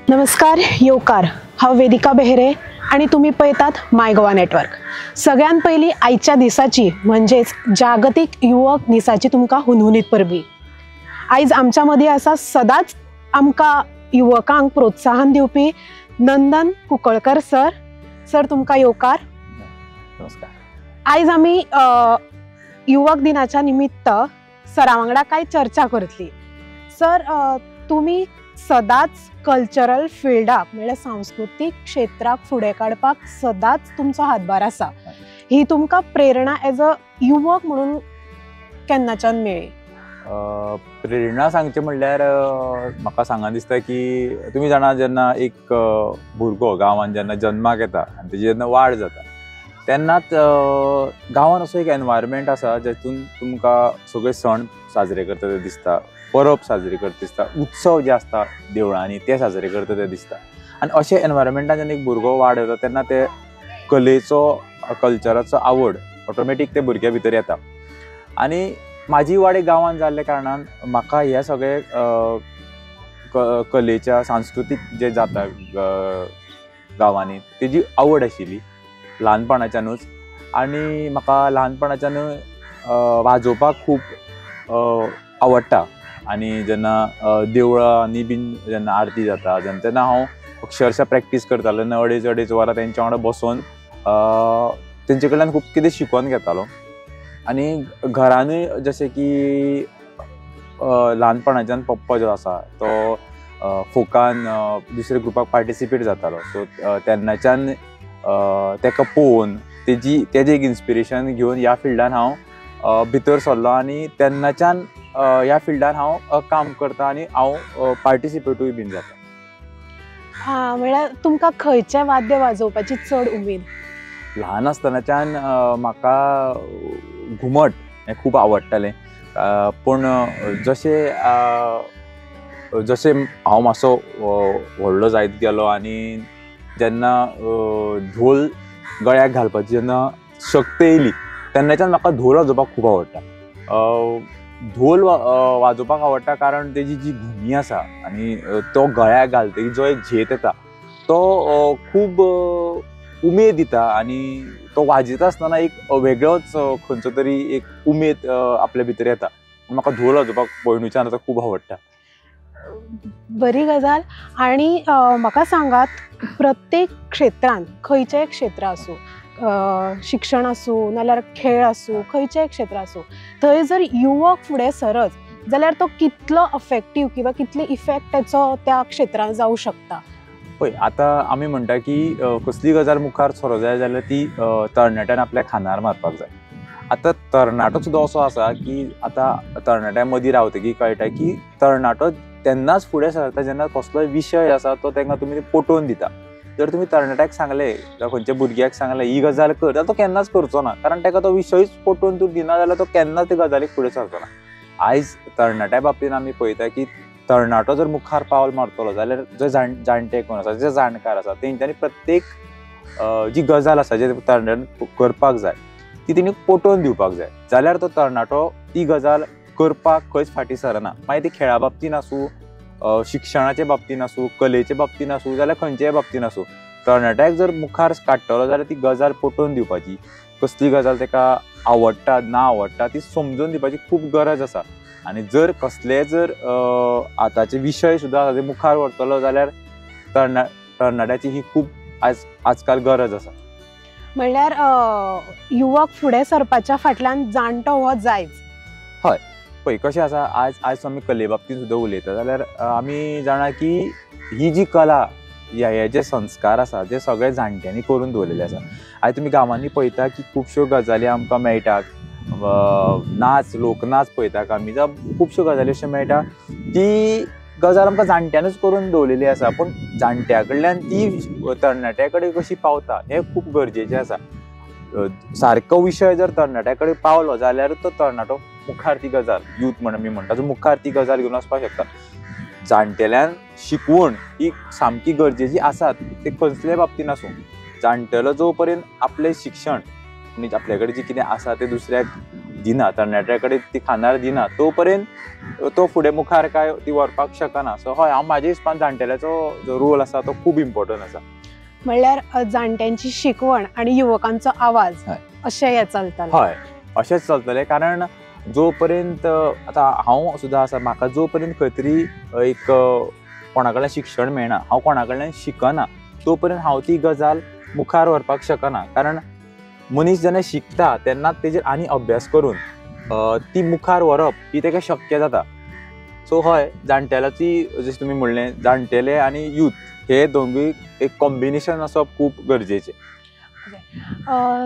नमस्कार येवकार, हांव वेदिका बेहरे आनी तुमी पळयतात माय गोवा नेटवर्क। सगळ्यात पयलीं आयच्या दिसाची म्हणजेच जागतीक युवक दिसाची तुमकां हुनहुनीत परबी। आयज आमच्या मदीं आसा सदांच आमकां युवकांक प्रोत्साहन दिवपी नंदन कुंकळकर सर। सर तुमकां येवकार। नमस्कार। आयज आमी युवक दिनाच्या निमित्त सरा वांगडा कांय चर्चा करतली। सर, तुमी सदांच कल्चरल फिल्डाक म्हळ्यार सांस्कृतीक क्षेत्राक फुडें काडपाक सदांच तुमचो हातभार आसा, ही तुमकां प्रेरणा एज अ युवक म्हणून केन्नाच्यान मेळ्ळी? प्रेरणा सांगचें म्हणल्यार म्हाका सांगन दिसता की तुमी जाणा, जेन्ना एक भुरगो गांवांत जेन्ना जन्माक येता आनी तेजी जेन्ना वाड जाता तेन्नाच गांवांत असो एक एनवायरमेंट आसा जेतून तुमकां सगळे सण साजरे करता ते दिसता, परब साजरी करता दिसता, उत्सव जे आसता देवळांनी ते साजरे करता ते दिसता। आनी अशें एनवायरमेंटान जेन्ना एक भुरगो वाड जाता तेन्ना ते कलेचो कल्चराचो आवड ऑटोमॅटीक ते भुरग्या भितर येता। आनी म्हाजी वाड गांवांत जाल्ल्या कारणान म्हाका हे सगळे कलेच्या सांस्कृतीक जे जाता गांवांनी तेजी आवड आशिल्ली ल्हानपणाच्यानूच। आनी म्हाका ल्हानपणाच्यानूय वाजोवपाक खूब आवडटा। आनी जेन्ना देवळांनी बीन जेन्ना आरती जाता तेन्ना हांव अक्षरशा प्रॅक्टीस करतालो, तेन्ना अडेज अडेज वरां तेंच्या वांगडा बसोन तेंचे कडल्यान खूब कितें शिकोवन घेतालो। आनी घरानूय जशें की ल्हानपणाच्यान पप्पा जो आसा तो फोकान दुसऱ्या ग्रुपाक पार्टिसिपेट जातालो, सो तेन्नाच्यान तेका पळोवन तेजें एक इन्स्पिरेशन घेवन ह्या फिल्डान हांव भितर सरलो आनी तेन्नाच्यान ह्या फिल्डान हांव काम करता आनी हांव पार्टिसिपेटूय बीन जाता। हां, म्हळ्यार तुमकां खंयचें वाद्य वाजोवपाची चड उमेद? ल्हान आसतनाच्यान म्हाका घुमट हें खूब आवडटालें, पूण जशें जशें हांव मातसो व्हडलो जायत गेलो आनी जेन्ना धोल गळ्याक घालपाची जेन्ना शक्त येयली तेन्नाच्यान म्हाका धोल वाजोवपाक खूब आवडटा। धोल वाजोवपाक आवडटा कारण तेजी जी घुमी आसा आनी तो गळ्याक घालतकीर जो एक झेत येता तो खूब उमेद दिता आनी तो वाजयता आसतना एक वेगळोच खंयचो तरी एक उमेद आपल्या भितर येता। म्हाका धोल वाजोवपाक पयलुच्यान आतां खूब आवडटा। बरी गजाल। आनी म्हाका सांगात, प्रत्येक क्षेत्रांत खंयचेंय क्षेत्र आसूं, शिक्षण आसूं नाल्यार खेळ आसूं, खंयचेंय क्षेत्र आसूं, थंय जर युवक फुडें सरत जाल्यार तो कितलो अफेक्टीव किंवा कितली इफेक्ट तेचो त्या क्षेत्रांत जावं शकता? पळय, आतां आमी म्हणटा की कसली गजाल मुखार सरो जाय जाल्यार ती तरणाट्यान आपल्या खांदार मारपाक जाय। आतां तरणाटो सुद्दां असो आसा की आतां तरणाट्यां मदीं रावतकीर कळटा की तरणाटो तेन्नाच फुडें सरता जेन्ना कसलोय विशय आसा तो तांकां तुमी पटोवन दिता। जर तुमी तरणाट्याक सांगलें जावं खंयच्या भुरग्याक सांगलें ही गजाल कर जाल्यार तो केन्नाच करचो ना, कारण ताका तो विशयूच पटोवन तूं दिना जाल्यार तो केन्नाच ते गजालीक फुडें सरचो ना। आयज तरणाट्या बाबतीन आमी पळयता की तरणाटो जर मुखार पावल मारतलो जाल्यार जे जाणटे कोण आसा, जे जाणकार आसा तेंच्यांनी प्रत्येक जी गजाल आसा जे तरणाट्यान करपाक जाय ती तेणी पटोवन दिवपाक जाय, जाल्यार तो तरणाटो ती गजाल करपाक खंयच फाटीं सरना। मागीर ती खेळा बाबतीन आसूं, शिक्षणाचे बाबतीन आसूं, कलेचे बाबतीन आसूं, जाल्यार खंयच्याय बाबतीन आसूं, तरणाट्याक जर मुखार काडटलो जाल्यार ती गजाल पटोवन दिवपाची, कसली गजाल ताका आवडटा ना आवडटा ती समजून दिवपाची खूब गरज आसा। आनी जर कसले जर आतांचे विशय सुद्दां आसा ते मुखार व्हरतलो जाल्यार तरणाट्याची ही खूब आजकाल गरज आसा। म्हणल्यार युवक फुडें सरपाच्या फाटल्यान जाणटो हो जायच। हय, पळय कशें आसा, आयज आयज आमी कले बाबतींत सुद्दां उलयता जाल्यार आमी जाणा की ही जी कला हे जे संस्कार आसा ते सगळे जाणट्यांनी करून दवरलेले आसा। आयज तुमी गांवांनी पळयता की खुबश्यो गजाली आमकां मेळटा, नाच लोकनाच पळयता आमी, जावं खुबश्यो गजाली अश्यो मेळटा ती गजाल आमकां जाणट्यानूच करून दवरलेली आसा, पूण जाणट्या कडल्यान ती तरणाट्या कडेन कशी पावता हें खूब गरजेचें आसा। सारको विशय जर तरणाट्या कडेन पावलो जाल्यार तो तरणाटो मुखार ती गजाल, यूथ म्हण आमी म्हणटा, मुखार ती गजाल घेवन वचपाक शकता। जाणटेल्यान शिकवण ही सामकी गरजेची आसा, ते कसले बाबतीन आसूं, जाणटेलो जो पर्यंत आपलें शिक्षण म्हणजे आपल्या कडेन जें कितें आसा तें दुसऱ्याक दिना, तरणाट्या कडेन ती खांदार दिना तो पर्यंत तो फुडें मुखार काय ती व्हरपाक शकना. सो हय, हांव म्हाज्या हिसपान जाणटेल्याचो जो रोल आसा तो खूब इम्पोर्टंट आसा. म्हणल्यार जाणट्यांची शिकवण आनी युवकांचो आवाज अशें हें चलतलें. हय, अशेंच चलतलें. कारण जो पर्यंत आतां हांव सुद्दां आसा, म्हाका जो पर्यंत खंय तरी एक कोणा कडल्यान शिक्षण मेळना, हांव कोणा कडल्यान शिकना, तो पर्यंत हांव ती गजाल मुखार व्हरपाक शकना. कारण मनीस जेन्ना शिकता तेन्ना तेजेर आनी अभ्यास करून ती मुखार व्हरप ही ताका शक्य जाता. सो हय, जाणटेल्याची जशें तुमी म्हणलें, जाणटेले आनी यूथ हे दोनूय एक कॉम्बिनेशन आसप खूब गरजेचें.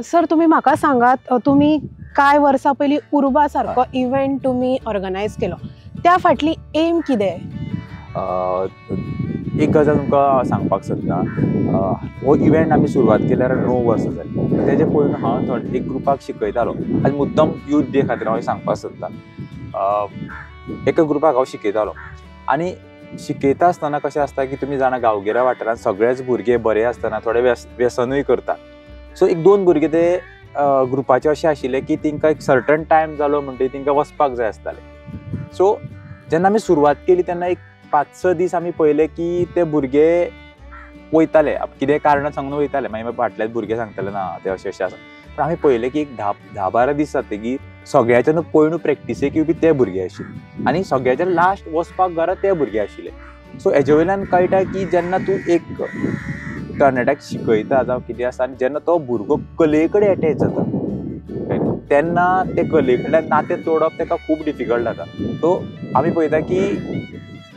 सर, तुमी म्हाका सांगात, तुमी कांय वर्सां पयलीं उर्बा सारको इव्हेंट तुमी ऑर्गनायज केलो, त्या फाटली एम कितें? एक गजाल तुमकां सांगपाक सोदता, हो इव्हेंट आमी सुरवात केल्यार 9 वर्सां जालीं. तेजे पयलीं हांव थोडे एक ग्रुपाक शिकयतालो आनी मुद्दम यूथ डे खातीर हांव सांगपाक सोदता. एका ग्रुपाक हांव शिकयतालो आनी शिकयता आसतना कशें आसता की तुमी जाणा गांवगिऱ्या वाठारांत सगळेच भुरगे बरे आसतना थोडे व्यसनूय करता. सो एक 2 भुरगे ते ग्रुपाचे अशें आशिल्ले की तांकां एक सर्टन टायम जालो म्हणटकीर तांकां वचपाक जाय आसतालें. सो जेन्ना आमी सुरवात केली तेन्ना एक 5-6 दीस आमी पळयले की ते भुरगे वयताले, कितें कारणां सांगून वयताले, मागीर फाटल्यान भुरगे सांगताले ना ते अशें अशें आसा. पूण आमी पळयलें की एक 10-12 दीस जातकीर सगळ्याच्यान पयलू प्रॅक्टिसेक येवपी ते भुरगे आशिल्ले आनी सगळ्याच्यान लास्ट वचपाक घरा ते भुरगे आशिल्ले. सो हेजे वयल्यान कळटा की जेन्ना तूं एक तरणाट्याक शिकयता जावं कितें आसा आनी जेन्ना तो भुरगो कले कडेन एटॅच जाता तेन्ना ते कले कडल्यान नातें तोडप ताका खूब डिफिकल्ट जाता. सो आमी पळयता की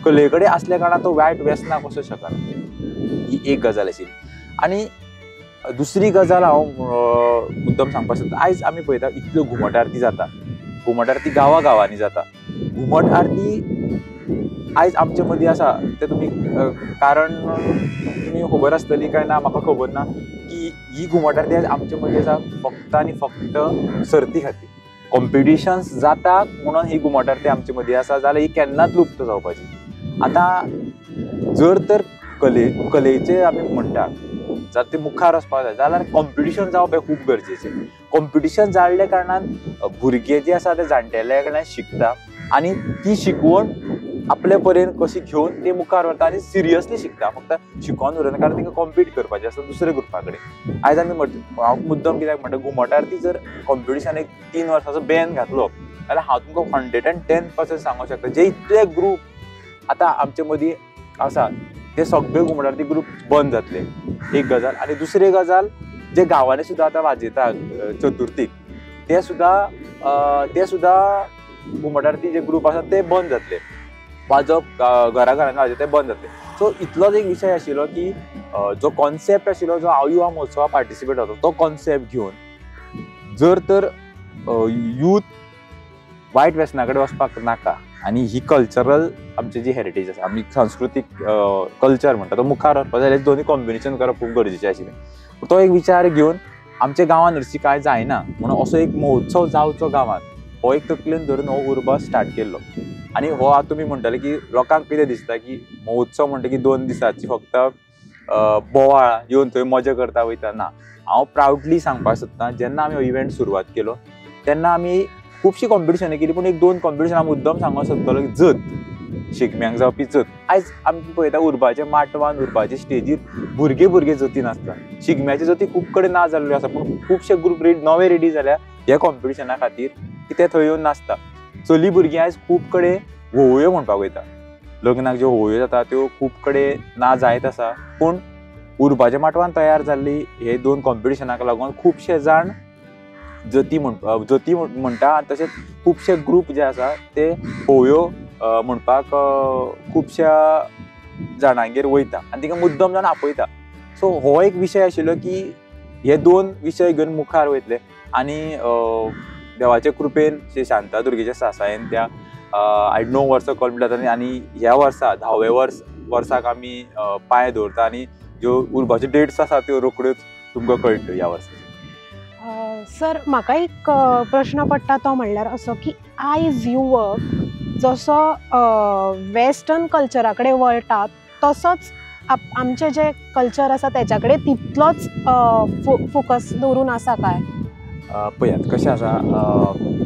कले कडेन आसल्या कारणान तो वायट व्यसनाक वचूंक शकना, ही एक गजाल आशिल्ली. आनी दुसरी गजाल हांव मुद्दम सांगपाक सोदता, आयज आमी पळयता इतल्यो घुमट आरती जाता, घुमट आरती गांवा गांवांनी जाता. घुमट आरती आयज आमचे मदीं आसा तें तुमी कारण तुमी खबर आसतली काय ना म्हाका खबर ना की ही घुमट आरती आयज आमचे मदीं आसा फक्त आनी फक्त सर्ती खातीर. कॉम्पिटिशन्स जाता म्हणून ही घुमट आरती आमचे मदीं आसा, जाल्यार ही केन्नाच लुप्त जावपाची. आतां जर तर कलेचे आमी म्हणटा जर ते मुखार वचपाक जाय जाल्यार कॉम्पिटिशन जावप हें खूब गरजेचें. कॉम्पिटिशन जाल्ल्या कारणान भुरगे जे आसा ते जाणटेल्या कडल्यान शिकता आनी ती शिकवण आपले पर्यंत कशी घेवन ते मुखार व्हरता आनी सिरियसली शिकता, फक्त शिकोन उरना, कारण तांकां कॉम्पीट करपाचें आसता दुसऱ्या ग्रुपा कडेन. आयज आमी हांव मुद्दम कित्याक म्हणटा, घुमट आरती जर कॉम्पिटिशन एक 3 वर्सांचो बॅन घातलो जाल्यार हांव तुमकां 110% सांगूंक शकता जे इतले ग्रूप आतां आमचे मदीं आसा ते सगळे घुमट आरती ग्रूप बंद जातले, एक गजाल. आनी दुसरी गजाल, जे गांवांनी सुद्दां आतां वाजयता चतुर्थीक ते सुद्दां घुमट आरती जे ग्रूप आसा ते बंद जातले, वाजप घरा घरांनी वाजयता ते बंद जातले. सो इतलोच एक विशय आशिल्लो की जो कॉन्सेप्ट आशिल्लो जो हांव युवा महोत्सवा पार्टिसिपेट जाता तो कॉन्सेप्ट घेवन जर तर यूथ वायट व्यसना कडेन वचपाक नाका आनी ही कल्चरल आमची जी हेरिटेज आसा, आमी सांस्कृतीक कल्चर म्हणटा तो मुखार व्हरपाक जाल्यार दोनूय कॉम्बिनेशन करप खूब गरजेचें आशिल्लें. तो एक विचार घेवन आमच्या गांवांत हरशीं कांय जायना म्हणून असो एक महोत्सव जावचो गांवांत हो एक तकलेन धरून हो उर्बा स्टार्ट केल्लो. आनी हो आतां तुमी म्हणटाले की लोकांक कितें दिसता की महोत्सव म्हणटा की 2 दिसाची फक्त बोवाळ येवन थंय मजा करता वयता, ना. हांव प्रावडली सांगपाक सोदता जेन्ना आमी हो इव्हेंट सुरवात केलो तेन्ना आमी खुबशीं कॉम्पिटिशनां केली, पूण 1-2 कॉम्पिटिशन हांव मुद्दम सांगूंक सोदतलो की जत शिगम्यांक जावपी जत आयज आमी पळयता उर्बाच्या माटवान उर्बाचे स्टेजीर भुरगे भुरगे जती नाचता. शिगम्याची जती खूब कडेन ना जाल्ल्यो आसा, पूण खुबशे ग्रूप नवे रेडी जाल्या ह्या कॉम्पिटिशना खातीर की ते थंय येवन नाचता. चली भुरगीं आयज खूब कडेन होवयो म्हणपाक वयता, लग्नाक ज्यो होवयो जाता त्यो खूब कडेन ना जायत आसा, पूण उर्बाच्या माटवान तयार जाल्ली हे 2 कॉम्पिटिशनाक लागून खुबशे जाण जती म्हणटा आनी तशेंच खुबशे ग्रूप जे आसा ते होवयो म्हणपाक खुबश्या जाणांगेर वयता आनी तांकां मुद्दम जावन आपयता. सो हो एक विशय आशिल्लो की हे 2 विशय घेवन मुखार वयतले आनी देवाचे कृपेन श्री शांतादुर्गेच्या सासायेन त्या आयज 9 वर्सां कंप्लीट जाता आनी ह्या वर्सा 10व्या वर्साक आमी पांय दवरता आनी ज्यो उर्बाच्यो डेट्स आसा त्यो रोखड्योच तुमकां कळट्यो ह्या वर्सा. सर, म्हाका एक प्रश्न पडटा तो म्हणल्यार असो की आयज युवक जसो वेस्टर्न कल्चरा कडेन वळटा तसोच आमचें जें कल्चर आसा तेच्या कडेन तितलोच फोकस दवरून आसा काय? पळयात कशें आसा,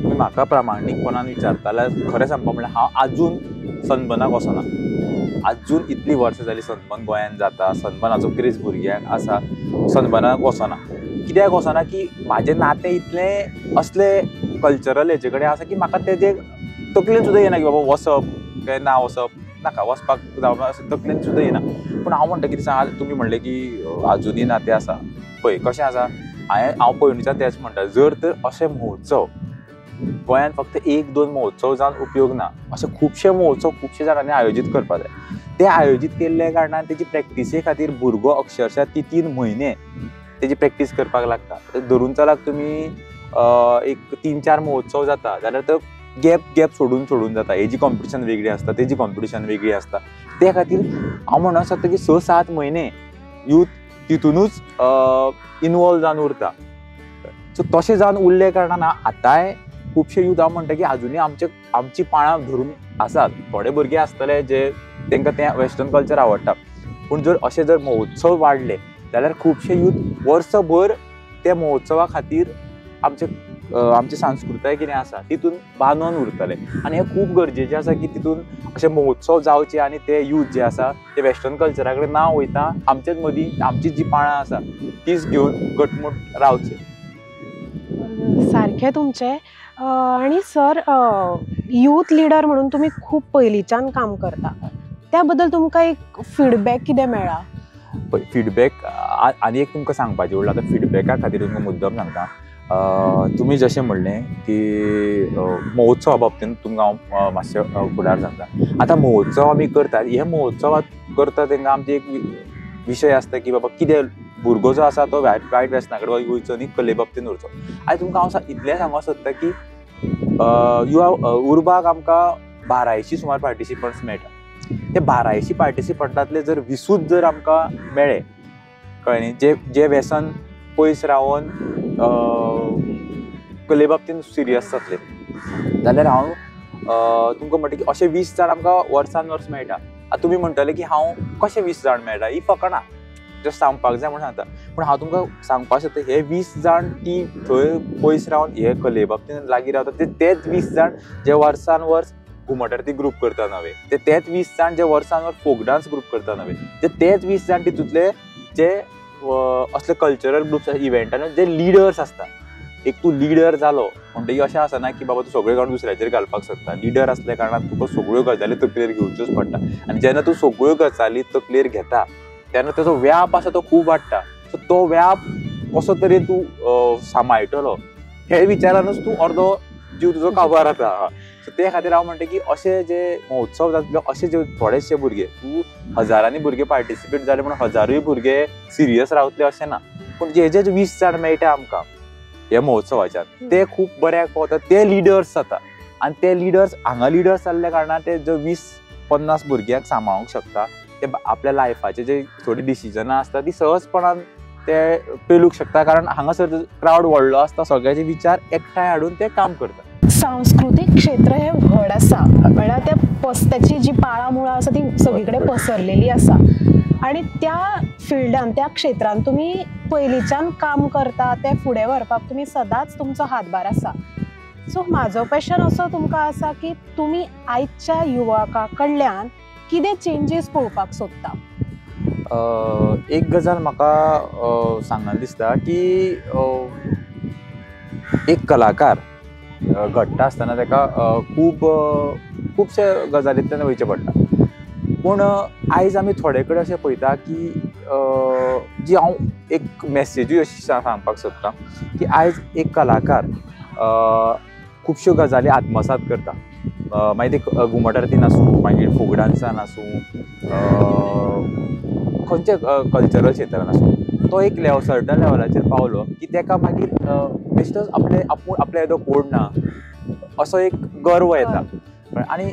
तुमी म्हाका प्रामाणीकपणान विचारता जाल्यार खरें सांगपा म्हणल्यार हांव आजून सनबर्नाक वचना. आजून इतलीं वर्सां जालीं सनबर्न गोंयांत जाता, सनबर्नाचो क्रेज भुरग्यांक आसा, सनबर्नाक वचना. कित्याक वचना की म्हाजें नातें इतलें असलें कल्चरल हेजे कडेन आसा की म्हाका तेजें तकलेन सुद्दां येना की बाबा वचप काय ना वचप, नाका वचपाक जावपा अशें तकलेन सुद्दां येना. पूण हांव म्हणटा कितें सांग, तुमी म्हणलें की आजुनूय नातें आसा, पळय कशें आसा, हांवें पयलींच्यान तेंच म्हणटा, जर तर अशे महोत्सव गोंयांत फक्त 1-2 महोत्सव जावन उपयोग ना, अशे खुबशे महोत्सव खुबशे जाणांनी आयोजीत करपाक जाय. ते आयोजीत केल्ल्या कारणान तेजी प्रॅक्टिसे खातीर भुरगो अक्षरशा ती 3 म्हयने तेजी प्रॅक्टीस करपाक लागता. धरून चलात तुमी एक 3-4 महोत्सव जाता जाल्यार तो गॅप गॅप सोडून सोडून जाता, हेजी कॉम्पिटिशन वेगळी आसता, तेजी कॉम्पिटिशन वेगळी आसता. ते खातीर हांव म्हणूंक सोदता की 6-7 म्हयने यूथ तितूनच इनवॉल्व जावन उरता. सो तशें जावन उरले कारणान आतांय खुबशे यूथ हांव म्हणटा की आजुनूय आमची पाळां धरून आसात. थोडे भुरगे आसतले जे तांकां तें वेस्टर्न कल्चर आवडटा, पूण जर अशे जर महोत्सव वाडले जाल्यार खुबशे यूथ वर्सभर त्या महोत्सवा खातीर आमचे आमची संस्कृताय कितें आसा तितून बांदून उरतले. आनी हें खूब गरजेचें आसा की तितून अशे महोत्सव जावचे आनी ते यूथ जे आसा ते वेस्टर्न कल्चरा कडेन ना वयता, आमचेच मदीं आमची जी पाळां आसा तीच घेवन घटमूट रावचे. सारकें तुमचें. आनी सर, यूथ लिडर म्हणून तुमी खूब पयलींच्यान काम करता, त्या बद्दल तुमकां एक फिडबॅक कितें मेळ्ळा? पळय फिडबॅक आनी एक तुमकां सांगपाचें उरलां. आतां फिडबॅका खातीर तुमकां मुद्दम सांगता, तुमी जशें म्हणलें की महोत्सवा बाबतींत तुमकां हांव मातशें फुडार सांगता. आतां महोत्सव आमी करतात, हे महोत्सवात करता तेंकां आमची एक विशय आसता की बाबा कितें भुरगो जो आसा तो वायट व्यसना कडेन वयचो न्ही, कले बाबतीन उरचो. आनी तुमकां हांव इतलें सांगूंक सोदता की युवा उर्बाक आमकां 1200 सुमार पार्टिसिपंट्स मेळटा. ते 1200 पार्टिसिपंटांतले जर 20 जर आमकां मेळ्ळे, कळ्ळें न्ही, जे जे व्यसन पयस रावन कले बाबतीन सिरियस जातले जाल्यार हांव तुमकां म्हणटा की अशे 20 जाण आमकां वर्सान वर्स मेळटा. आतां तुमी म्हणटले की हांव कशें 20 जाण मेळटा, ही फकाणां जस्ट सांगपाक जाय म्हूण सांगता, पूण हांव तुमकां सांगपाक शकता हे 20 जाण ती थंय पयस रावन हे कले बाबतीन लागीं रावता ते तेच 20 जाण जे वर्सान वर्स घुमट आरती ग्रूप करता नवे, ते तेच 20 जाण जे वर्सान वर्स फोक डांस ग्रूप करता नवे, ते तेच 20 जाण तितूंतले जे असले कल्चरल ग्रुप्स इव्हेंटान जे लिडर्स आसता. एक तूं लिडर जालो म्हणटकीर अशें आसना की बाबा तूं सगळ्यो काडून दुसऱ्याचेर घालपाक शकता. लिडर आसल्या कारणान तुका सगळ्यो गजाली तकलेर घेवच्योच पडटा आनी जेन्ना तूं सगळ्यो गजाली तकलेर घेता तेन्ना तेजो व्याप आसा तो खूब वाडटा. सो तो व्याप कसो तरेन तूं सांबाळटलो हे विचारानूच तूं अर्दो जीव तुजो काबार जाता. सो ते खातीर हांव म्हणटा की अशे जे महोत्सव जातले अशे जे थोडेशे भुरगे, तूं हजारांनी भुरगे पार्टिसिपेट जाले म्हणून हजारूय भुरगे सिरियस रावतले अशें ना, पूण जे जे 20 जाण मेळटा आमकां ह्या महोत्सवाच्यान ते खूब बऱ्याक पावता, ते लिडर्स जाता आनी ते लिडर्स हांगा लिडर्स जाल्ल्या कारणान ते जे 20-50 भुरग्यांक सांबाळूंक शकता, ते आपल्या लायफाचे जे थोडी डिसिजनां आसता ती सहजपणान ते पेलूंक शकता, कारण हांगासर क्रावड व्हडलो आसता, सगळ्याचे विचार एकठांय हाडून ते काम करता. सांस्कृतीक क्षेत्र हे व्हड आसा, म्हळ्यार त्या पस्त्याची जी पाळां मुळां आसा ती सगळी कडेन पसरलेली आसा आनी त्या फिल्डान त्या क्षेत्रान तुमी पयलींच्यान काम करता, ते फुडें व्हरपाक तुमी सदांच तुमचो हातभार आसा. सो म्हाजो क्वेश्चन असो तुमकां आसा की तुमी आयच्या युवका कडल्यान कितें चेंजीस पळोवपाक सोदता? एक गजाल म्हाका सांगन दिसता की एक कलाकार घडटा आसतना ताका खूब खुबशे गजालींतल्यान वयचें पडटा, पूण आयज आमी थोडे कडेन अशें पळयता की जी हांव एक मॅसेजूय अशी सांगपाक सोदता की आयज एक कलाकार खुबश्यो गजाली आत्मसात करता, मागीर ते घुमट आरतीन आसूं, मागीर फोक डांसान आसूं, खंयच्या कल्चरल क्षेत्रान आसूं, तो एक सर्टन लेवलाचेर पावलो की ताका मागीर बेश्टोच आपले आपूण आपल्या येदो कोण ना असो एक गर्व येता. आनी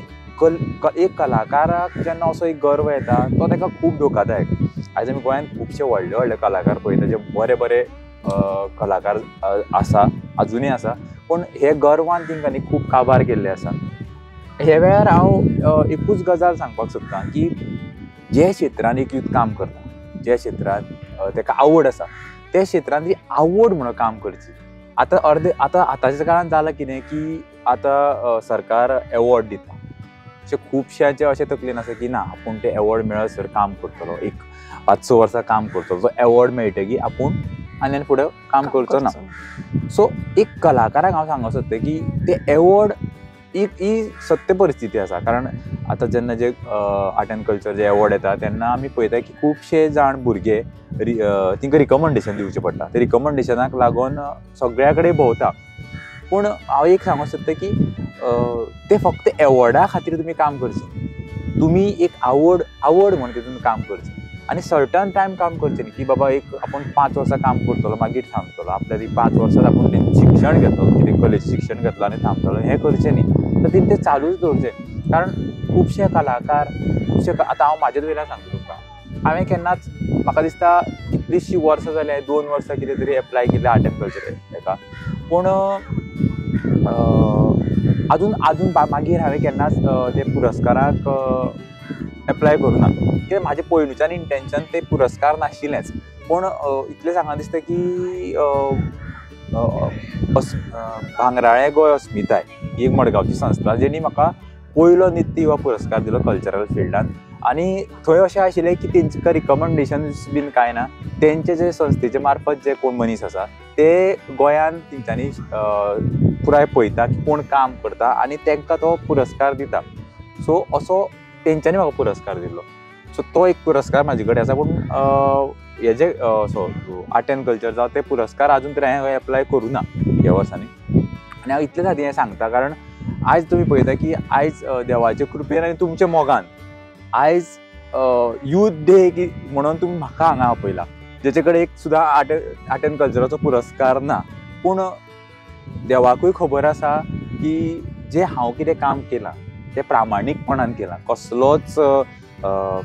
एक कलाकाराक जेन्ना असो एक गर्व येता तो ताका खूब धोकादायक. आयज आमी गोंयांत खुबशे व्हडले व्हडले कलाकार पळयता जे बरे बरे कलाकार आसा, आजुनूय आसा, पूण हे गर्वान तेंकां खूब काबार केल्ले आसा. हे वेळार हांव एकूच गजाल सांगपाक सोदता की जे क्षेत्रान एक यूथ काम करता, जे क्षेत्रान ताका आवड आसा त्या क्षेत्रान ती आवड म्हणून काम करची. आतां अर्दे आतां आतांच्या काळान जालां कितें की आतां सरकार एवॉर्ड दिता, अशें खुबश्यांचे अशें तकलेन आसा की ना आपूण ते एवॉर्ड मेळसर काम करतलो, एक 5-6 वर्सां काम करतलो, तो एवॉर्ड मेळटकीर आपूण आनी फुडें काम करचो ना. सो एक कलाकाराक हांव सांगूंक सोदता की ते एवॉर्ड एक ही सत्य परिस्थिती आसा. कारण आतां जेन्ना जे आर्ट एंड कल्चर जे एवॉर्ड येता तेन्ना आमी पळयता की खुबशे जाण भुरगे तांकां रिकमेंडेशन दिवचें पडटा, ते रिकमेंडेशनाक लागून सगळ्या कडेन भोंवता. पूण हांव एक सांगूंक सोदता की ते फक्त एवॉर्डा खातीर तुमी काम करचें, तुमी एक आवड आवड म्हण तितून काम करचें आनी सर्टन टायम काम करचें न्ही की बाबा एक आपूण 5 वर्सां काम करतलो मागीर थांबतलो, आपल्या ती 5 वर्सां आपूण शिक्षण घेतलो कितें कलेचें शिक्षण घेतलो आनी थांबतलो, हें करचें न्ही. तर तें चालूच दवरचें. कारण खुबशे कलाकार खुबशे आतां हांव म्हाजेच वयल्यान सांगता तुमकां, हांवें केन्नाच म्हाका दिसता कितलींशीं वर्सां जालीं, 2 वर्सां कितें तरी एप्लाय केलें आर्ट एंड कल्चर हेका, पूण आजून आजून मागीर हांवें केन्नाच ते पुरस्काराक एप्लाय करूं ना. कित्याक म्हाजें पयलुच्यान इंटेंशन ते पुरस्कार नाशिल्लेंच. पूण इतलें सांगन दिसता की भांगराळें गोंय अस्मिताय ही एक मडगांवची संस्था जेणी म्हाका पयलो नित्य युवा पुरस्कार दिलो कल्चरल फिल्डान. आनी थंय अशें आशिल्लें की तेंकां रिकमेंडेशन्स बीन कांय ना, तेंचे जे संस्थेचे मार्फत जे कोण मनीस आसा ते गोंयान तेंच्यांनी पुराय पळयता की कोण काम करता आनी तांकां तो पुरस्कार दिता. सो असो तेंच्यांनी म्हाका पुरस्कार दिल्लो. सो तो एक पुरस्कार म्हाजे कडेन आसा. पूण हेजे सो आर्ट एंड कल्चर जावं ते पुरस्कार आजून तरी हांवें एप्लाय करूं ना ह्या वर्सांनी. आनी हांव इतले खातीर हें सांगता कारण आयज तुमी पळयता की आयज देवाचे कृपेन आनी तुमच्या मोगान आयज यूथ डे की म्हणून तुमी म्हाका हांगा आपयला, जेचे कडेन एक सुद्दां आर्ट एंड कल्चराचो पुरस्कार ना. पूण देवाकूय खबर आसा की जें हांव कितें काम केलां तें प्रामाणीकपणान केलां, कसलोच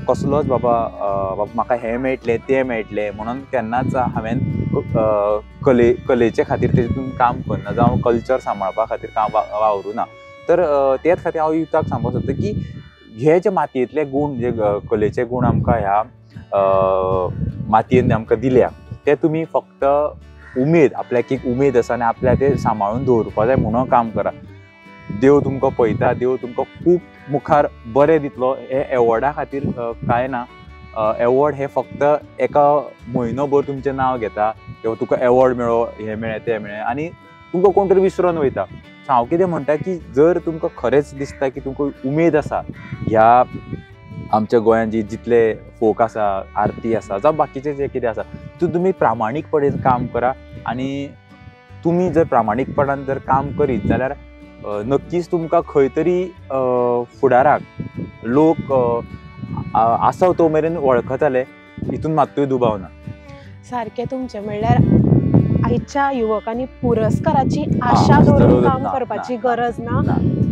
कसलोच बाबा बाबा म्हाका हें मेळटलें तें मेळटलें म्हणून केन्नाच हांवें कलेचे खातीर तेतून काम करना जावं कल्चर सांबाळपा खातीर काम वावरूं ना. तर तेच खातीर हांव युथाक सांगपाक सोदता की हे जे मातयेंतले गूण, जे कलेचे गूण आमकां ह्या मातयेन आमकां दिल्या ते तुमी फक्त उमेद, आपल्याक एक उमेद आसा आनी आपल्याक ते सांबाळून दवरपा जाय म्हणून काम करा. देव तुमकां पळयता, देव तुमकां खूब मुखार बरें दितलो. हे एवॉर्डा खातीर कांय ना, एवॉर्ड हे फक्त एका म्हयनोभर तुमचें नांव घेता किंवा तुका एवॉर्ड मेळ्ळो, हें मेळ्ळें तें मेळ्ळें आनी तुमकां कोण तरी विसरून वयता. सो हांव कितें म्हणटा की जर तुमकां खरेंच दिसता की तुमकां उमेद आसा ह्या आमच्या गोंयांत जी जितले फोक आसा, आरती आसा जावं बाकीचें जें कितें आसा, तितून तुमी प्रामाणीकपणान काम करा. आनी तुमी जर प्रामाणीकपणान जर काम करीत जाल्यार नक्कीच तुमकां खंय तरी फुडाराक लोक आसा तो मेरेन वळखतले, हितून मात्तूय दुबाव ना. सारकें तुमचें म्हणल्यार आयच्या युवकांनी पुरस्काराची आशा दवरून काम करपाची गरज ना.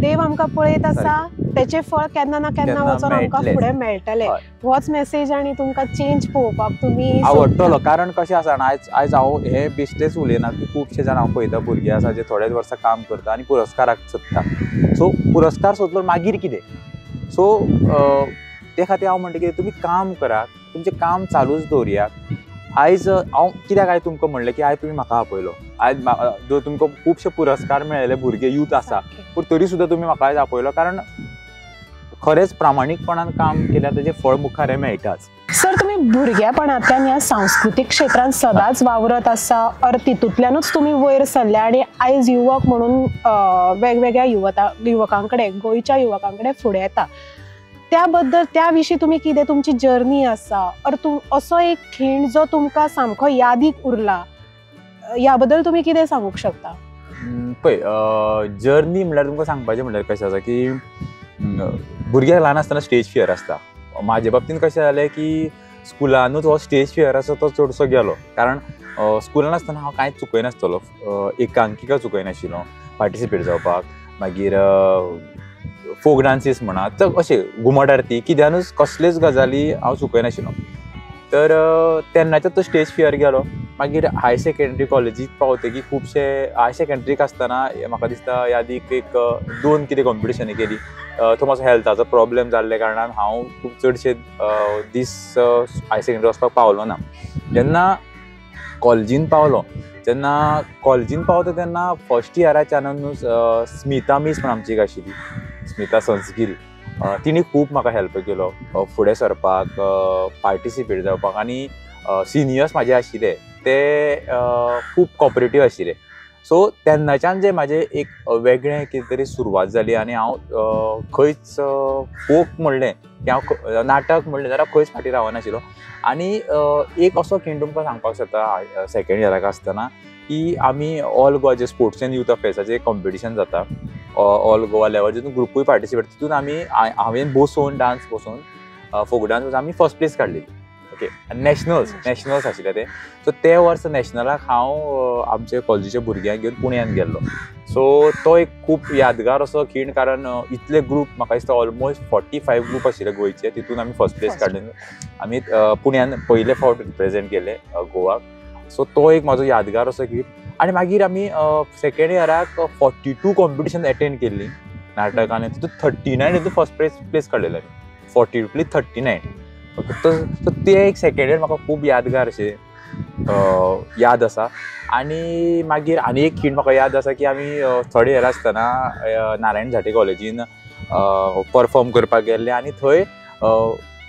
देव आमकां पळयत आसा, तेचें फळ केन्ना ना केन्ना वचोन आमकां फुडें मेळटलें. होच मेसेज आनी तुमकां चेंज पळोवपाक तुमी आवडटलो. कारण कशें आसा, आयज आयज हांव हे बेश्टेच उलयना की खुबशे जाण हांव पळयता भुरगे आसा जे थोडेच वर्सां काम करता आनी पुरस्काराक सोदता. सो पुरस्कार सोदलो मागीर कितें? सो ते खातीर हांव म्हणटा की तुमी काम करा, तुमचें काम चालूच दवरया. आयज हांव कित्याक आयज तुमकां म्हणलें की आयज तुमी म्हाका आपयलो, आयज तुमकां खुबशे पुरस्कार मेळ्ळे भुरगे यूथ आसा, पूण तरी सुद्दां तुमी म्हाका आयज आपयलो कारण खरेंच प्रामाणीकपणान काम केल्यार तेजें फळ मुखार हें मेळटाच. सर, तुमी भुरगेपणांतल्यान ह्या सांस्कृतीक क्षेत्रांत सदांच वावरत आसा और तितूंतल्यानूच तुमी वयर सरल्या आनी आयज युवक म्हणून वेगवेगळ्या युवकां कडेन, गोंयच्या युवकां कडेन फुडें येता. त्या बद्दल, त्या विशीं तुमी कितें तुमची जर्नी आसा और असो एक खीण जो तुमकां सामको यादीक उरला, ह्या बद्दल तुमी कितें सांगूंक शकता? पळय, जर्नी म्हणल्यार तुमकां सांगपाचें म्हणल्यार कशें आसा की भुरग्याक ल्हान आसतना स्टेज फियर आसता. म्हाजे बाबतीन कशें जालें की स्कुलानूच हो स्टेज फियर आसा तो चडसो गेलो. कारण स्कुलान आसतना हांव कांयच चुकयनासतलो, एकांकिका चुकयनाशिल्लो पार्टिसिपेट जावपाक, मागीर फोक डांसीस म्हणा, तर अशें घुमट आरती कित्यानूच कसलेच गजाली हांव चुकयनाशिल्लो. तर तेन्नाच्यान तो स्टेज फियर गेलो. मागीर हायर सेकेंडरी कॉलेजीक पावतकीर खुबशे हायर सेकेंडरीक आसतना म्हाका दिसता यादीक एक 2 कितें कॉम्पिटिशनां केली. थंय मातसो हेल्थाचो प्रॉब्लेम जाल्ल्या कारणान हांव खूब चडशे दीस हायर सेकेंडरी वचपाक पावलो ना. जेन्ना कॉलेजीन पावलो तेन्ना, कॉलेजीन पावता तेन्ना फर्स्ट इयराच्यान न्हू स्मिता मीस म्हण आमची एक आशिल्ली, स्मिता संस्गिरी, तिणी खूब म्हाका हेल्प केलो फुडें सरपाक, पार्टिसिपेट जावपाक. आनी सिनियर्स म्हाजे आशिल्ले ते खूब कॉपरेटीव आशिल्ले. सो तेन्नाच्यान जे म्हाजें एक वेगळें कितें तरी सुरवात जाली आनी हांव खंयच फोक म्हणलें की हांव नाटक म्हणलें जाल्यार खंयच फाटीं रावनाशिल्लो. आनी एक असो खीण तुमकां सांगपाक शकता सेकेंड इयराक आसतना की आमी ऑल गोवा जे स्पोर्ट्स एंड यूथ अफेर्साचें कॉम्पिटिशन जाता ऑल गोवा लेवल, जितून ग्रुपूय पार्टिसिपेट, तितून आमी हांवें बसोवन डांस बसोवन फोक डांस आमी फर्स्ट प्लेस काडलेली. ओके, नॅशनल्स नॅशनल्स आशिल्ले ते. सो ते वर्स नॅशनलाक हांव आमचे कॉलेजीच्या भुरग्यांक घेवन पुण्यान गेल्लो. सो तो एक खूब यादगार असो खीण, कारण इतले ग्रूप म्हाका दिसता ऑलमोस्ट 45 ग्रूप आशिल्ले गोंयचे, तितून आमी फर्स्ट प्लेस काडले. आमी पुण्यान पयले फावट रिप्रेजेंट केले गोवाक. सो तो एक म्हाजो यादगार असो खीण. आनी मागीर आमी सेकेंड इयराक 42 कॉम्पिटिशन एटेंड केल्ली नाटक, आनी तितून 39 तितून फर्स्ट प्लेस काडलेले आमी, 42 39. ओके, तो ते एक सेकेंड इयर म्हाका खूब यादगार अशें याद आसा. आनी मागीर आनी एक खीण म्हाका याद आसा की आमी थर्ड इयर आसतना नारायण झांट्ये कॉलेजीन परफॉर्म करपाक गेल्ले आनी थंय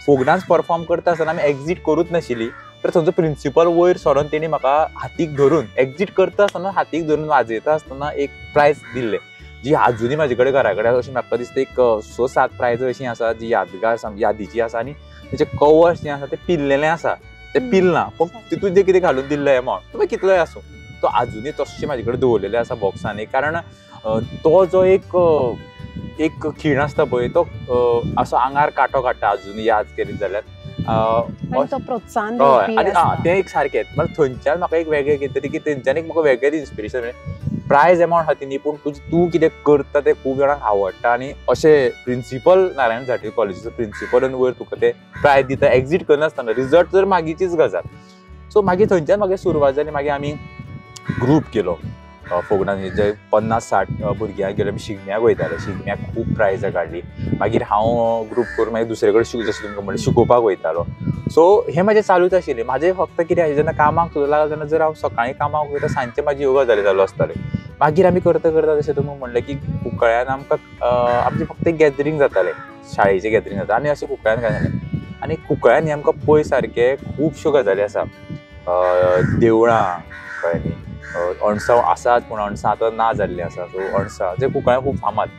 फोक डांस परफॉर्म करता आसतना आमी एक्जीट करूच नाशिल्ली, तर थंयचो प्रिंसिपल वयर सरोन तेणी म्हाका हातीक धरून एक्जीट करता आसतना हातीक धरून वाजयता आसतना एक प्रायज दिल्लें, जी आजुनूय म्हाजे कडेन घरा कडेन अशें म्हाका दिसता एक 6-7 प्रायज अशीं आसा जी यादगार यादीची आसा. आनी तेचे कवर्स जें आसा तें पिल्लेलें आसा, तें पिलना पूण तितून जें कितें घालून दिल्लें एमावंट तो कितलोय आसूं तो आजुनूय तश्शें म्हाजे कडेन दवरलेलें आसा बॉक्सांनी. कारण तो जो एक एक खीण आसता पळय तो असो आंगार कांटो काडटा आजुनूय याद करीत जाल्यार. प्रोत्साहन हय, आनी तें एक सारकें म्हळ्यार थंयच्यान म्हाका एक वेगळें कितें तरी की थंयच्यान एक म्हाका वेगळें इन्स्पिरेशन मेळ्ळें. प्रायज एमावंट आसा ती न्ही, पूण तूं कितें करता तें खूब जाणांक आवडटा. आनी अशें प्रिंसिपल नारायण झांट्ये कॉलेजीचो प्रिंसिपल वयर तुका ते प्रायज दिता एक्जीट करनासतना, रिजल्ट तर मागीरचीच गजाल. सो मागीर थंयच्यान मागीर सुरवात जाली. मागीर आमी ग्रूप केलो फोक डांस, जे 50-60 भुरग्यांक गेले आमी शिगम्याक वयताले, शिगम्याक खूब प्रायजां काडली. मागीर हांव ग्रूप करून मागीर दुसरे कडेन जशें तुमकां म्हणलें शिकोवपाक वयतालो. सो हें म्हाजें चालूच आशिल्लें. म्हाजें फक्त कितें आशिल्लें, जेन्ना कामाक सुद्दां लागलो तेन्ना जर हांव सकाळीं कामाक वयता सांजचें म्हाजी ह्यो गजाली चालू आसताल्यो. मागीर आमी करता करता जशें तुमकां म्हणलें की कुंकळ्यान आमकां आमचें फक्त गॅदरींग जातालें, शाळेचें गॅदरींग जाता आनी अशें कुंकळ्यान काय जालें. आनी कुंकळ्यान हें आमकां पळय सारकें खुबश्यो गजाली आसा, देवळां कळ्ळें न्ही, अणसां आसात पूण अणसां आतां ना जाल्लीं आसा. सो अणसां जे कुंकळ्यान खूब फामाद,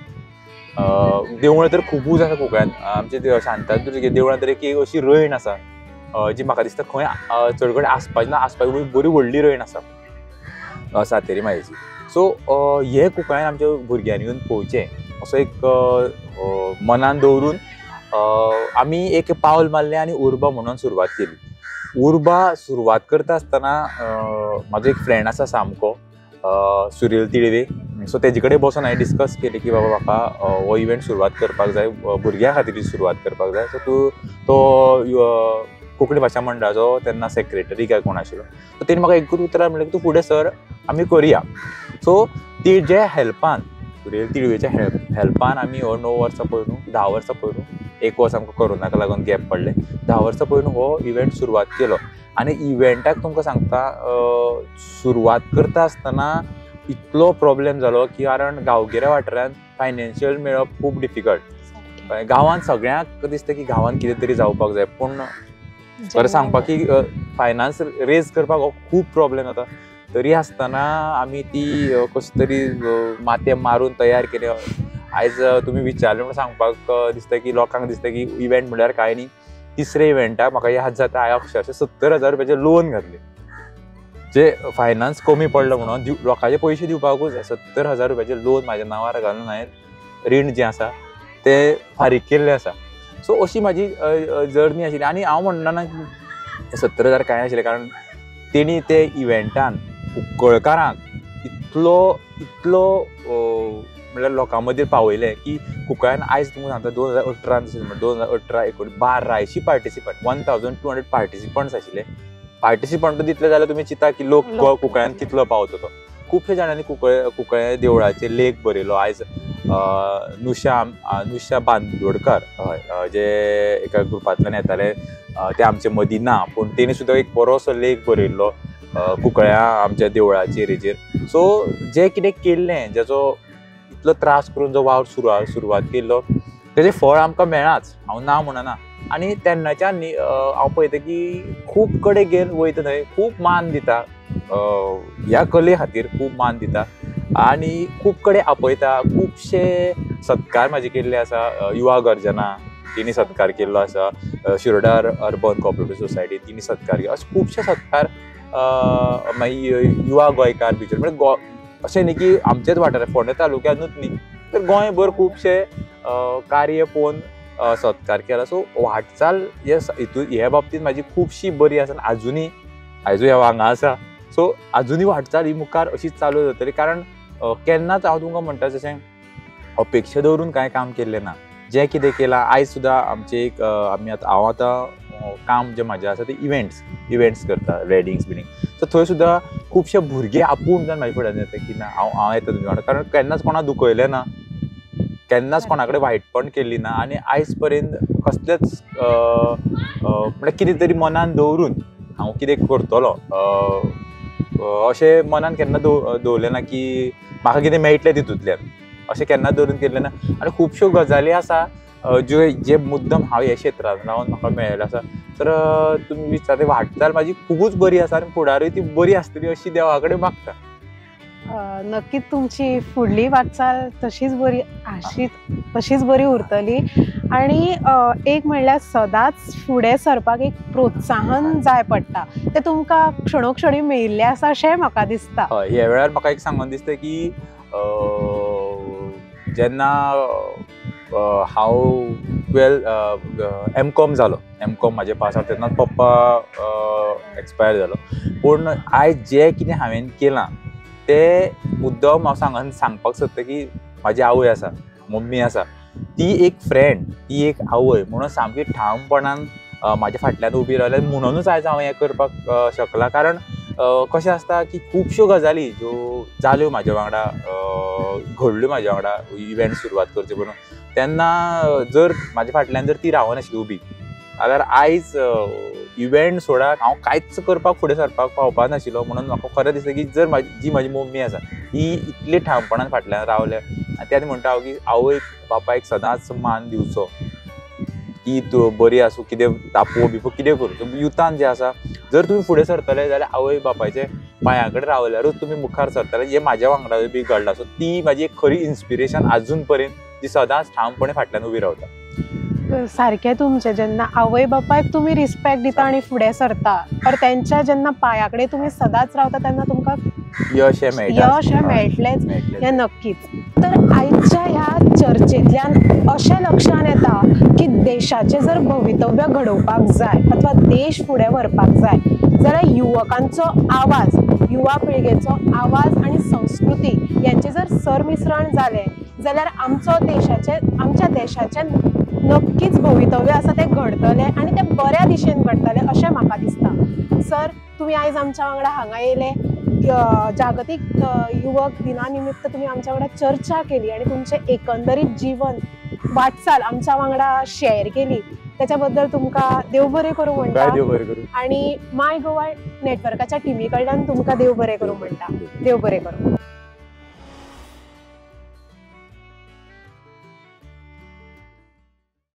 देवळां तर खुबूच आसा कुंकळ्यान. आमचे शांतादुर्गे देवळां तर एक अशी रयण आसा जी म्हाका दिसता खंय चड कडेन आसपाची ना, आसपाची बरी व्हडली रयण आसा सातेरी मायेची. सो हे कुंकळ्यान आमच्या भुरग्यांनी येवन पळोवचें असो एक मनान दवरून आमी एक पावल मारलें आनी उर्बा म्हणून सुरवात केली. उर्बा सुरवात करता आसतना म्हाजो एक फ्रेंड आसा सामको सुरील तिळवे, सो तेजे कडेन बसून हांवें डिस्कस केलें की बाबा म्हाका हो इव्हेंट सुरवात करपाक जाय, भुरग्यां खातीर सुरवात करपाक जाय. सो तूं तो कोंकणी भाशा मंडळाचो तेन्ना सेक्रेटरी काय कोण आशिल्लो, सो तेणी म्हाका एकूच उतरान म्हणलें की तूं फुडें सर आमी करुया. सो तेजे हेल्पान, सुरील तिळवेच्या हेल्पान आमी हो 9 वर्सां पयलू 10 वर्सां पयलू, एक वर्स आमकां कोरोनाक लागून गॅप पडलें, 10 वर्सां पयलू हो इव्हेंट सुरवात केलो. आनी इव्हेंटाक तुमकां सांगता सुरवात करता आसतना इतलो प्रॉब्लेम जालो की कारण गांवगिऱ्या वाठारांत फायनान्शियल मेळप खूब डिफिकल्ट. गांवांत सगळ्यांक दिसता की गांवांत कितें तरी जावपाक जाय, पूण खरें सांगपाक की फायनान्स रेज करपाक हो खूब प्रॉब्लेम जाता. तरी आसतना आमी ती कशी तरी माथें मारून तयार केली. आयज तुमी विचारलें म्हणून सांगपाक दिसता की लोकांक दिसता की इव्हेंट म्हणल्यार कांय न्ही. तिसऱ्या इव्हेंटाक म्हाका याद जाता हांवें अक्षरशा 70,000 रुपयाचें लोन घातलें, जे फायनान्स कमी पडलो म्हणून लोकांचे पयशे दिवपाकूच जाय. 70,000 रुपयाचें लोन म्हाज्या नांवार घालून हांवें रीण जें आसा तें फारीक केल्लें आसा. सो अशी म्हाजी जर्नी आशिल्ली. आनी हांव म्हणना की 70,000 कांय आशिल्लें, कारण तेणी ते इव्हेंटान कुंकळकारांक इतलो इतलो म्हणल्यार लोकां मदीं पावयलें की कुंकळ्यान आयज तुमकां सांगता 2018 2018 19 1200 पार्टिसिपंट, 1200 पार्टिसिपंट्स आशिल्ले. पार्टिसिपंट दितले जाल्यार तुमी चिंता की लोक कुंकळ्यान कितलो पावतो तो. खुबशे जाणांनी कुंकळे देवळाचेर लेख बरयलो. आयज नुषा बांदोडकर, हय, जे एका ग्रुपांतल्यान येताले ते आमचे मदीं ना, पूण तेणी सुद्दां एक बरोसो लेख बरयल्लो कुंकळ्या आमच्या देवळाचेर हेजेर. सो जें कितें केल्लें, जेजो इतलो त्रास करून जो वावर सुरवात केल्लो तेजें फळ आमकां मेळ्ळाच, हांव ना म्हणना. आनी तेन्नाच्यान हांव पळयता की खूब कडेन गेल वयता थंय खूब मान दिता, ह्या कले खातीर खूब मान दिता आनी खूब कडेन आपयता. खुबशे सत्कार म्हाजे केल्ले आसा, युवा गर्जना तिणी सत्कार केल्लो आसा, शिरोडा अर्बन कॉपरेटीव सोसायटी तिणी सत्कार केलो, अशे खुबशे सत्कार. मागीर युवा गोंयकार भितर म्हणजे अशें न्ही की आमचेच वाठारांत फोंडें तालुक्यानूच न्ही तर गोंयभर खुबशे कार्य पळोवन सत्कार केला. सो वाटचाल हितून हे बाबतींत म्हाजी खुबशी बरी आसा, आजुनूय आयजूय हांव हांगा आसा. सो आजुनूय वाटचाल ही मुखार अशीच चालू जातली, कारण केन्नाच हांव तुमकां म्हणटा जशें अपेक्षा दवरून कांय काम केल्लें ना. जें कितें केलां आयज सुद्दां आमचें एक आमी आतां हांव आतां काम जें म्हाजें आसा तें इव्हेंट्स करता, वेडिंग्स बिडिंग. सो थंय सुद्दां खुबशे भुरगे आपूण जावन म्हाजे फुड्यान येता की ना हांव येता तुमच्या वांगडा, कारण केन्नाच कोणाक दुखयलें ना, केन्नाच कोणा कडेन वायटपण केल्ली ना आनी आयज पर्यंत कसलेच म्हळ्यार कितें तरी मनान दवरून हांव कितें करतलो अशें मनान केन्ना दवरलें ना की म्हाका कितें मेळटलें तितूंतल्यान, अशें केन्ना दवरून केल्लें ना. आनी खुबश्यो गजाली आसा ज्यो जे मुद्दम हांव ह्या क्षेत्रांत रावन म्हाका मेळिल्लें आसा. तर तुमी विचारता वाटचाल म्हाजी खुबूच बरी आसा आनी फुडारूय ती बरी आसतली अशी देवा कडेन मागता. नक्कीच तुमची फुडली वाटचाल तशीच बरी तशीच बरी उरतली. आनी एक म्हणल्यार सदांच फुडें सरपाक एक प्रोत्साहन जाय पडटा, तें तुमकां क्षणोक्षणी मेळिल्लें आसा अशेंय म्हाका दिसता. हय, ह्या वेळार म्हाका एक सांगून दिसता की जेन्ना हांव 12 M.Com जालो, M.Com म्हाजें पास जालें तेन्नाच पप्पा एक्सपायर जालो. पूण आयज जें कितें हांवें केलां तें मुद्दम हांव सांगपाक सोदता की म्हाजी आवय आसा, मम्मी आसा, ती एक फ्रेंड, ती एक आवय म्हणून सामकी ठामपणान म्हाज्या फाटल्यान उबी रावल्या, म्हणूनच आयज हांव हें करपाक शकलां. कारण कशें आसता की खुबश्यो गजाली ज्यो जाल्यो म्हाज्या वांगडा, घडल्यो म्हाज्या वांगडा इव्हेंट सुरवात करचे पडून, तेन्ना जर म्हाज्या फाटल्यान जर ती रावनाशिल्ली उबी जाल्यार आयज इव्हेंट सोडा हांव कांयच करपाक फुडें सरपाक पावपा नाशिल्लो. म्हणून म्हाका खरें दिसता की जर जी म्हाजी मम्मी आसा ही इतली ठामपणान फाटल्यान रावल्या, आनी तेन्ना म्हणटा हांव की आवयक बापायक सदांच मान दिवचो, की तूं बरी आसूं कितें तापो बिपो कितें करूं, युथान जें आसा जर तुमी फुडें सरतले जाल्यार आवय बापायचे पांयां कडेन रावल्यारूच तुमी मुखार सरतले. हें म्हाज्या वांगडा बी घडलां. सो ती म्हाजी एक खरी इन्स्पिरेशन आजून पर्यंत, ती सदांच ठामपणे फाटल्यान उबी रावता. सारकें तुमचें, जेन्ना आवय बापायक तुमी रिस्पेक्ट दिता आनी फुडें सरता, तर तेंच्या जेन्ना पांया कडेन तुमी सदांच रावता तेन्ना तुमकां यश हें मेळटा, यश हें मेळटलेंच हें नक्कीच. तर आयच्या ह्या चर्चेंतल्यान अशें लक्षांत येता की देशाचें जर भवितव्य घडोवपाक जाय अथवा देश फुडें व्हरपाक जाय जाल्यार युवकांचो आवाज, युवा पिळगेचो आवाज आनी संस्कृती यांचें जर सरमिश्रण जालें जाल्यार आमच्या देशाचें नक्कीच भवितव्य आसा तें घडतलें आनी तें बऱ्या दिशेन घडटलें अशें म्हाका दिसता. सर, तुमी आयज आमच्या वांगडा हांगा येयले, जागतीक युवक दिना निमित्त तुमी आमच्या वांगडा चर्चा केली आनी तुमचें एकंदरीत जीवन वाटचाल आमच्या वांगडा शेअर केली, त्याच्या बद्दल तुमकां देव बरें करूं म्हणटा. देव बरें करूं. आनी माय गोवा नेटवर्काच्या टिमी कडल्यान तुमकां देव बरें करूं म्हणटा. देव बरें करूं.